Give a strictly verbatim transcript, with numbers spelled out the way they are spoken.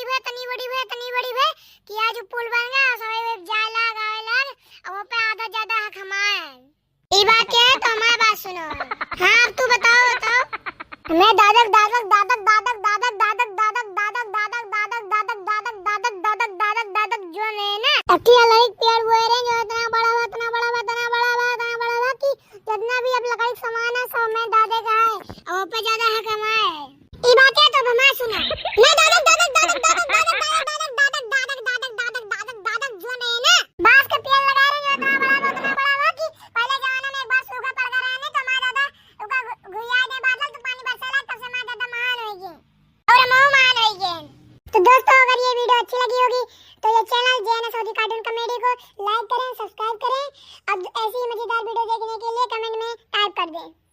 बड़ी भय, तनी बड़ी भय, तनी बड़ी भय कि आज उ पुल बन गया, सबै वे जाए लाग, आवे लाग, अब वो पे आधा ज्यादा हक हमार। ई बात के है तो हमार बात सुनो। हाँ, अब तू बताओ, बताओ। मैं दादक, दादक, दादक, दादक, दादक, दादक, दादक, दादक, दादक, दादक, दादक, दादक, दादक, दादक, दादक, दादक, दादक, जो है ना, तकिया लड़िक पेड़ बोए रहे, जो इतना बड़ा हुआ, इतना बड़ा हुआ, इतना बड़ा हुआ, इतना बड़ा हुआ कि जितना भी अब लकड़ी के सामान है, सब मैं दादे का है, और वो पे ज्यादा हक हमार है। ई बात है तो अब हमार सुनो। मैं दादक, दादक, दादक, जो है ना, बांस के पेड़ लगाए रहे, जो इतना बड़ा हुआ, इतना बड़ा हुआ कि पहले जमाना में एक बार सूखा पड़ गया रहे ना, तो हमार दादा ओका घु-, घुरिया दे बादल, तो पानी बरसेला, तब से हमार दादा महान होई गए। और हम महान होई गए। तो दोस्तों, अगर ये video अच्छी लगी होगी तो ये channel जे एन एस ओजी cartoon comedy को like करें, subscribe करें। अब ऐसी ही मजेदार video देखने के लिए comment में type कर दें।